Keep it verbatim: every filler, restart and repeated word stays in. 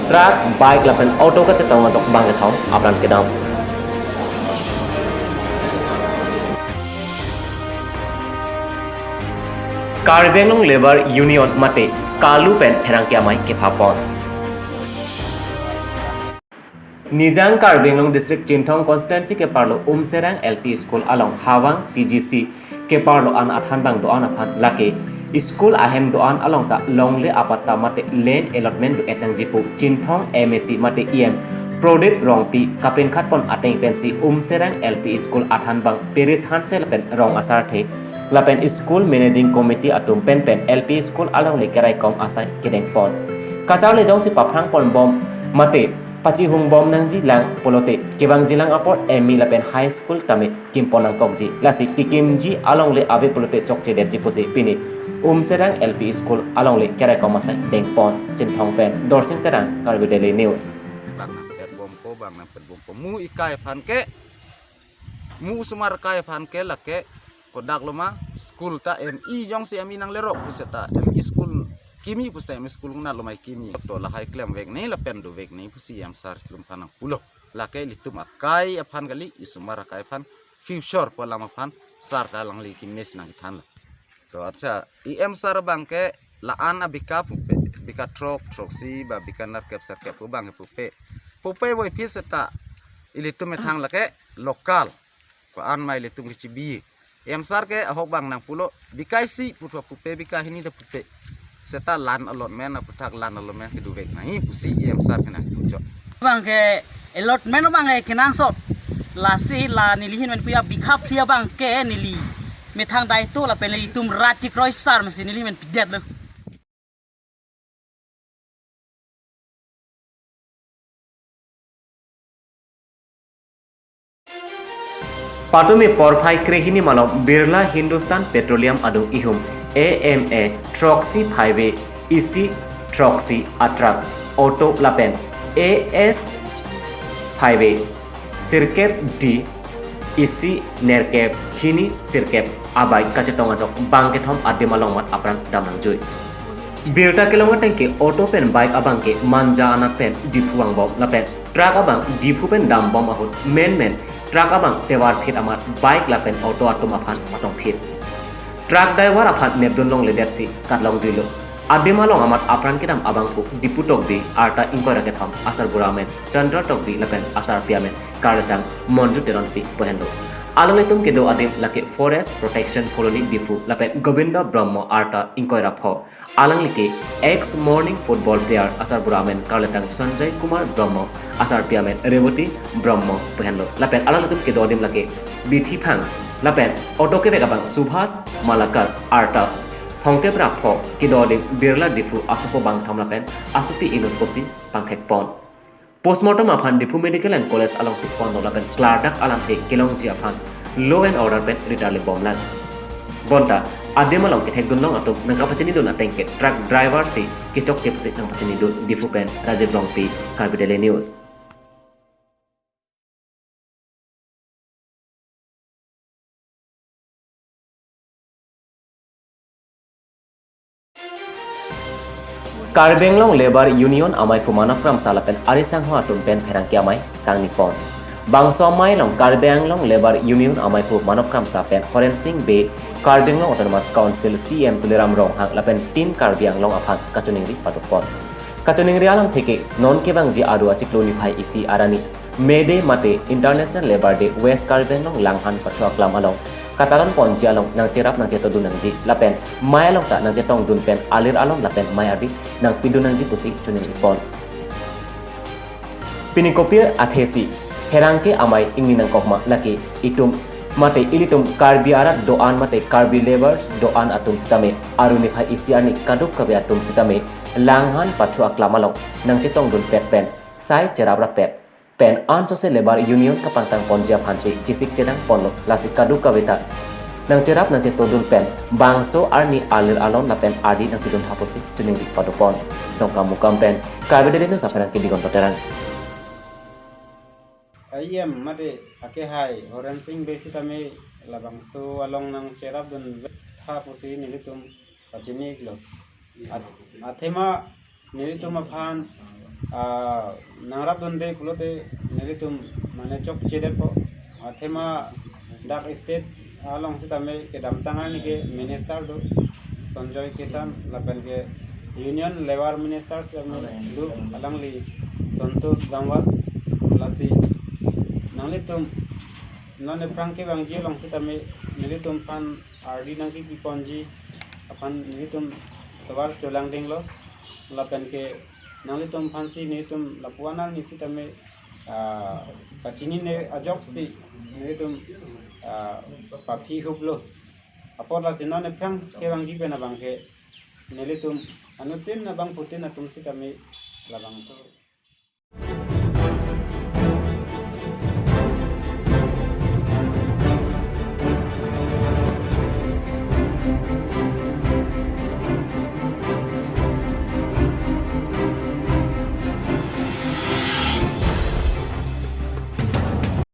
Truck, bike lapen auto kachetong ajok bangkethom apran kedam. Karbi Anglong Labour Union mate KALU pen pherangke amei kephapon. Nijang Karbi Anglong District Chinthong Constituency keparlo Umserang L P School along Hawang T G C keparlo an athan bang do-an aphan lake school ahem do-an along ta longle apatta mate land allotment do-et nangji pu Chinthong M A C mate E M Prodip Rongpi kapinkhatpon ateng pensi Umserang L P School athan bang Paris Hansel pen rong asarthe lapen School Managing Committee atum penpen L P School alongle keraikom asai kedengpon. Kacharli jongsi paphrangpon bom mate pachihung bom nangjilang pulote kevangjilang apor M E lapen high school tame kimpon nangkokji. Lasi kekimji alongle ave pulote chokchedetji pusi pini Umserang L P School alongle keraikom asai dengpon. Chinthong pen Dorsing Terang, Karbi Daily News. Bang nangpet bompo, bang nangpet bompo. Mu ikai aphan ke, mu osomar akai aphan ke lake kodak loma school ta M E jongsi M E nanglerok puseta M E school kimi puseta M E school ngunat loma kimi. To lahai klemvek nangji lapen dovek nangji pusi E M sir atum aphan nangpulo. Lake ilitum akai aphan kali, osomar akai aphan, future pu alam aphan sir ta alangli kemesi nangkethanlo. To accha, E M sir abang ke la-an abika pupe, bika throk, throksi ba bika nerkep serkep pu abang ke pupe. Pupe voiphit seta ilitum methang lake local ko-an ma ilitum kechibi. E M sir ke ahok bang nangpulo, bika isi pu ta pupe, bika hini ta pupe. Seta land allotment aputhak land allotment kedovek nangji pusi E M sir ke nangpuchot. Bang ke allotment bang ke kenangsot. Lasi la neli ahin pen puya bikha phli abang ke neli methang daito lapen ilitum rat chekroi sar masi neli ahin pen pidetlo. Patumi porphai krehini malom Birla Hindustan Petroleum adung ihum A M A throksi phaive isi throksi a truck auto lapen A S phaive sirkep D isi nerkep hini sirkep a bike kachetong ajok bangkethom adim along amat apran dam nangjui. Birta kelong ateng ke auto pen bike abang ke Manja anat pen Diphu vangbom lapen truck abang Diphu pen dambom ahut menmen truck abang tevar phit amat bike lapen auto atum aphan patong phit. Truck driver aphan nepdun longledetsi katlongjuilo. Adim along amat apran kedam abangphu Diphu Tokbi arta ingkoi ra kethom, asarbura amen Chandra Tokbi lapen asarpi amen karletang Monju Teronpi pu henlo. Alanglitum kedo adim lake Forest Protection Colony Diphu lapen Govinda Brahma arta ingkoi ra pho. Alangli ke ex Morning Football player, asarbura amen karletang Sanjay Kumar Brahma, asarpi amen Revati Brahma pu henlo. Lapen alanglitum kedo adim lake Bithiphang lapen auto kevek abang Subhas Malakar arta thomkep ra pho kedo adim Birla Diphu asopo bangthom lapen asopi inut pusi pangthekpon. Postmortem aphan Diphu Medical and College alongsi ponlo lapen klardak alamthe kelongji aphan law and order pen ritarli bomlang. Bonta adim along kethekdun long atum nangkapachinidun ateng ke truck driver si kechokche pusi nangpachinidun. Diphu pen Rajiv Rongpi, Karbi Daily News. Karbi Anglong Labour Union amaiphu Manab Kramsa lapen ari sangho atum pen pherangke amei kangnipon. Bangso amei along Karbi Anglong Labour Union amaiphu Manab Kramsa pen Horen Sing Bey, Karbi Anglong Autonomous Council C E M Tuliram Ronghang lapen Team Karbi Anglong aphan kachiningri padopon. Kachiningri alamthe ke non kevangji aro achiklo niphai isi arni May Day mate International Labour Day West Karbi Anglong Langhan pathu aklam along katalon ponji along nangcherap nangchetongdun nangji lapen mei along ta nangchetongdun pen alir alon lapen mei ardi nangpidun nangji pusi chiningripon. Pini kopi athesi pherangke amei ingni nangkokma lake itum mate ilitum Karbi arat do-an mate Karbi labours do-an atum sitame aro niphai isi arni kadokave atum sitame Langhan pathu aklam along nangchetongdun pet pen sai cherap rapet pen ansose Labour Union kapangtang ponji aphansi chesik chedang ponlo, lasi kadokave ta nangcherap nangchetongdun pen bangso arni alir alon lapen ardi nangpidun tha pusi chiningri padopon. Dongkamukam pen Karbi Daily News apherangke Digonto Terang. I M mate akehai Horen Sing Bey sitame labangso along nangcherapdun tha pusi nelitum pachiniklo. At-, athema nelitum aphan ah, nangrap dunde pulote nelitum mane chokchedetpo. Athema dak state along sitame kedamtang arni ke minister do, Sanjoy Kisan, lapen ke Union Labour Minister sitame do, alangli Santosh Gangwal. Lasi nanglitum non aphrang kevangji along sitame nelitum aphan ardi nangkepi ponji aphan nelitum tovar cholangdinglo. Lapen ke nanglitum aphansi nelitum lapu-an arni sitame, ah, pachinine ajoksi nelitum, ah, paphi huplo. Apot lasi non aphrang kevangji pen abang ke nelitum anuttin abangphutin atum sitame labangso